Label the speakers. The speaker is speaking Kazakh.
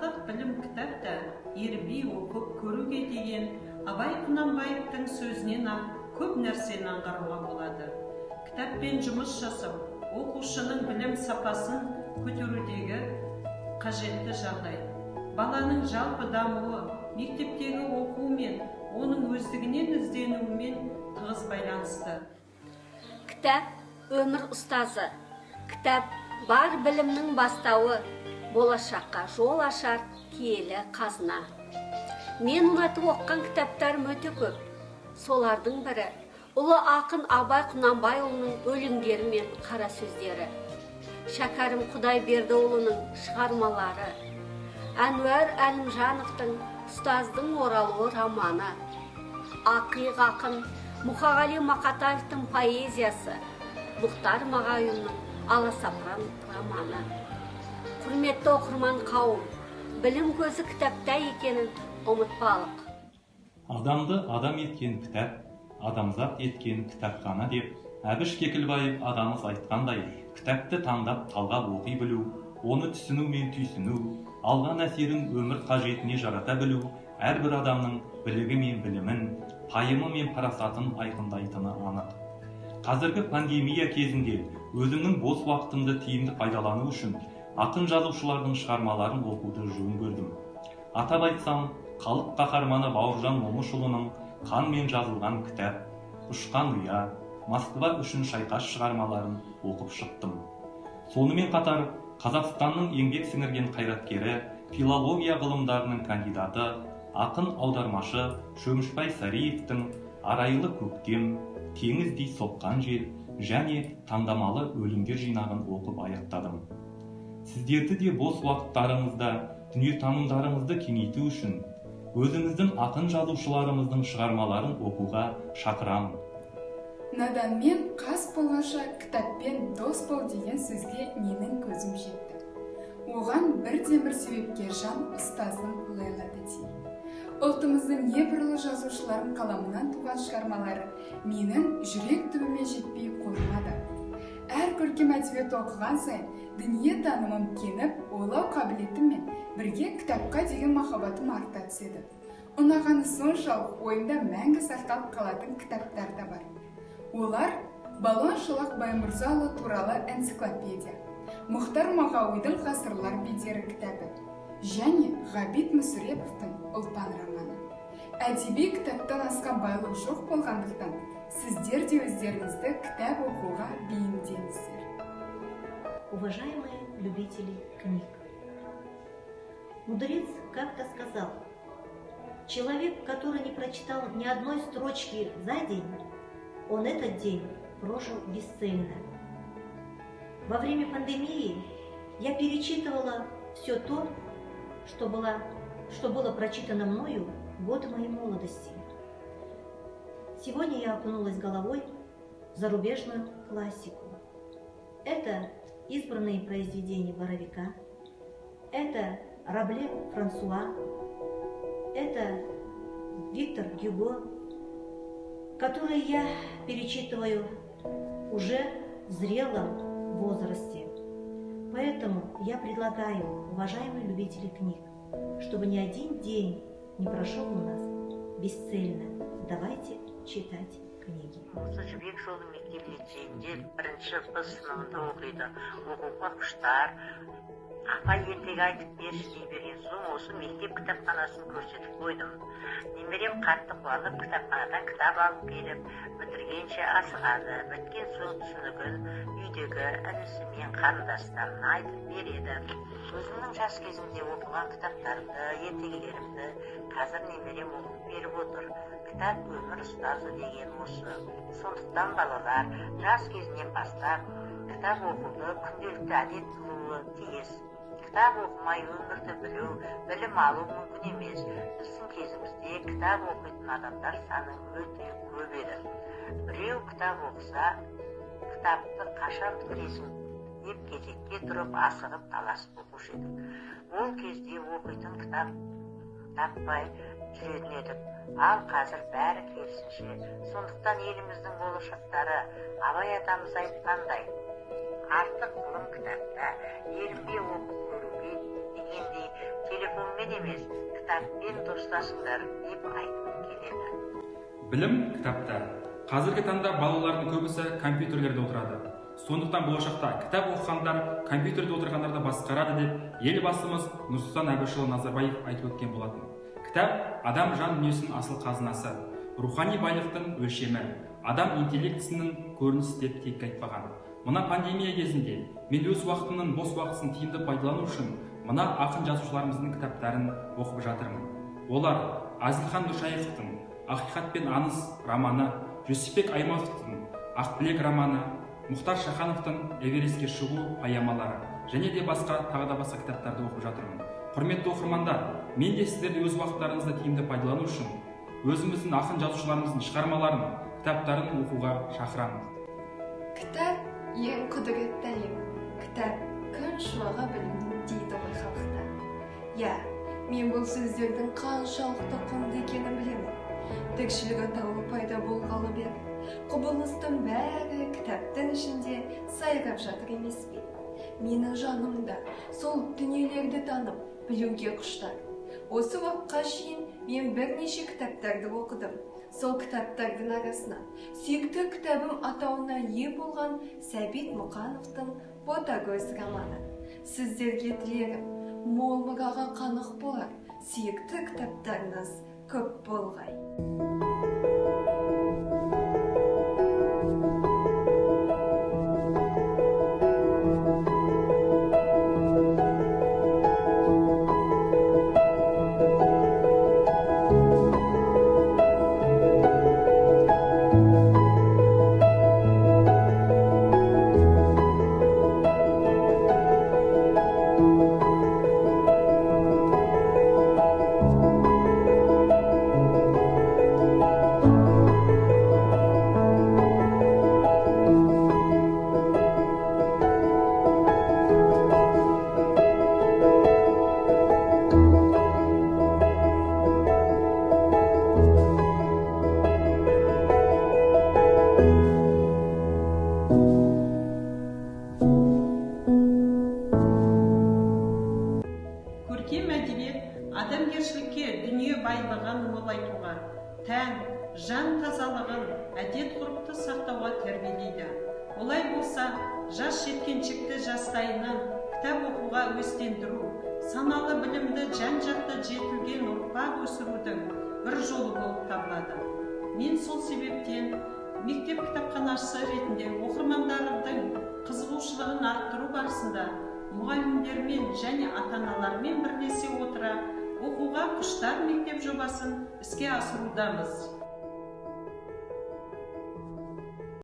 Speaker 1: Артық білім кітапта, ерінбей оқып көруге деген Абай Құнанбаевтың сөзінен-ақ көп нәрсені аңғаруға болады. Кітаппен жұмыс жасау, оқушының білім сапасын көтерудегі қажетті жағдай. Баланың жалпы дамуы мектептегі оқуымен, оның өздігінен ізденуімен тығыз байланысты.
Speaker 2: Кітап – өмір ұстазы. Кітап – бар білімнің бастауы, болашаққа жол ашар киелі қазына. Мен ұнатып оқыған кітаптарым өте көп. Солардың бірі – ұлы ақын Абай Құнанбайұлының өлеңдері мен қара сөздері, Шәкәрім Құдайбердіұлының шығармалары, Әнуар Әлімжановтың «Ұстаздың оралуы» романы, ақиық ақын Мұқағали Мақатаевтың поэзиясы, Мұхтар Мағауиннің «Аласапыран» романы. Құрметті оқырман қауым, білім көзі кітапта екенін ұмытпалық.
Speaker 3: Адамды адам еткен кітап, адамзат еткен кітапхана деп Әбіш Кекілбаев ағамыз айтқандай, кітапты таңдап, талғап оқи білу, оны түсіну мен түйсіну, алған әсерін өмір қажетіне жарата білу әрбір адамның білігі мен білімін, пайымы мен парасатын айқындайтыны анық. Қазіргі пандемия кезінде өзімнің бос уақытымды тиімді пайдалану үшін ақын жазушылардың шығармаларын оқуды жөн көрдім. Атап айтсам, Халық қаһарманы Бауыржан Момышұлының «Қанмен жазылған кітап», «Ұшқан ұя», «Москва үшін шайқас» шығармаларын оқып шықтым. Сонымен қатар Қазақстанның еңбек сіңірген қайраткері, филология ғылымдарының кандидаты, ақын, аудармашы Шөмішбай Сариевтің «Арайлы көктем», «Теңіздей соққан жел» және таңдамалы өлеңдер жинағын оқып аяқтадым. Сіздерді де бос уақыттарыңызда дүниетанымдарыңызды кеңейту үшін өзіміздің ақын жазушыларымыздың шығармаларын оқуға шақырамын.
Speaker 4: «Наданмен қас болғанша, кітаппен дос бол» деген сөзге менің көзім жетті. Оған бірден бір себепкер жан – ұстазым Лейла тәтей. Ұлтымыздың небір ұлы жазушылардың қаламынан туған шығармалары менің жүрек түбіме жетпей қоймады. Әр көркем әдебиет оқыған сайын дүние танымым кеңіп, ойлау қабілетіммен бірге кітапқа деген махаббатым арта түседі. Ұнағаны соншалық, ойымда мәңгі сақталып қалатын кітаптар да бар. Олар: Балуан Шолақ Баймырзаұлы туралы энциклопедия, Мұхтар Мағауидің «Ғасырлар бедері» кітабы және Ғабит Мүсіреповтің «Ұлпан» романы. Әдеби кітаптан асқан байлық жоқ болғандықтан, сіздер де өздеріңізді кітап оқуға бейімдеңіздер.
Speaker 5: Уважаемые любители книг! Мудрец как-то сказал: человек, который не прочитал ни одной строчки за день, он этот день прожил бесцельно. Во время пандемии я перечитывала все то, что было прочитано мною в годы моей молодости. Сегодня я окунулась головой в зарубежную классику. Это избранные произведения Боровика, это Рабле Франсуа, это Виктор Гюго, которые я перечитываю уже в зрелом возрасте. Поэтому я предлагаю, уважаемые любители книг, чтобы ни один день не прошел у нас бесцельно. Давайте читать книги.
Speaker 6: Осы «Жібек жолы» мектеп лицейінде бірінші Б сыныбында оқиды. Оқуға құштар. «Апай, ертегі айтып берші», – дей берген соң, осы мектеп кітапханасын көрсетіп қойдым. Немерем қатты қуанып, кітапханадан кітап алып келіп, бітіргенше асығады. Біткен соң түсінігін үйдегі інісі мен қарындастарына айтып береді. Өзімнің жас кезімде оқыған кітаптарымды, ертегілерімді қазір немерем оқып беріп отыр. Кітап – өмір ұстазы деген осы. Сондықтан балалар жас кезінен бастап кітап оқуды күнделікті әдет қылуы тиіс. Кітап оқымай өмірді білу, білім алу мүмкін емес. Біздің кезімізде кітап оқитын адамдар саны өте көп еді. Біреу кітап оқыса, «Кітапты қашан бітіресің?» деп кезекке тұрып, асығып, таласып оқушы едік. Ол кезде оқитын кітап таппай жүретін едік. Ал қазір бәрі керісінше. Сондықтан еліміздің болашақтары, Абай атамыз айтқандай, «Артық ғылым кітапта, ерінбей оқып көруге» дегендей, телефон Компьютермен емес, кітаппен достасыңдар деп айтқым келеді.
Speaker 7: Білім кітапта. Қазіргі таңда балалардың көбісі компьютерлерде отырады. Сондықтан болашақта кітап оқығандар компьютерде отырғандарды басқарады деп Елбасымыз Нұрсұлтан Әбішұлы Назарбаев айтып өткен болатын. Кітап адам жан дүниесінің асыл қазынасы, рухани байлықтың өлшемі, адам интеллектісінің көрінісі деп текке айтпаған. Мына пандемия кезінде мен өз уақытымның бос уақытын тиімді пайдалану үшін мына ақын жазушыларымыздың кітаптарын оқып жатырмын. Олар Әзілхан Нұршайықовтың «Ақиқат пен аңыз» романы, Жүсіпбек Аймауытовтың «Ақбілек» романы, Мұхтар Шахановтың «Эверестке шығу» поэмалары және де басқа, тағы да басқа кітаптарды оқып жатырмын. Құрметті оқырмандар, мен де сіздерді өз уақыттарыңызды тиімді пайдалану үшін өзіміздің ақын жазушыларымыздың шығармаларын, кітаптарын оқуға шақырамын.
Speaker 4: Кітап ең құдіретті әлем, кітап күн шуағы білімнің дейді ғой халықта. Иә, мен бұл сөздердің қаншалықты құнды екенін білемін. Тіршілік атауы пайда болғалы бері құбылыстың бәрі кітаптың ішінде сайрап жатыр емес пе? Менің жаным да сол дүниелерді танып білуге құштар. Осы уақытқа шейін мен бірнеше кітаптарды оқыдым. Сол кітаптардың арасынан сүйікті кітабым атауына ие болған Сәбит Мұқановтың «Ботагөз» романы. Сіздерге тілерім, мол мұраға қанық болар сүйікті кітаптарыңыз көп болғай.
Speaker 1: Көркем әдебиет адамгершілікке, дүние байлығын молайтуға, тән, жан тазалығын, әдет ғұрыпты сақтауға тәрбиелейді. Олай болса, жас жеткіншекті жастайынан кітап оқуға әуестендіру, саналы, білімді, жан-жақты жетілген ұрпақ өсірудің бір жолы болып табылады. Мен сол себептен мектеп кітапханашысы ретінде оқырмандардың қызығушылығын арттыру барысында мұғалімдермен және ата-аналармен бірлесе отыра оқуға құштар мектеп жобасын іске асырудамыз.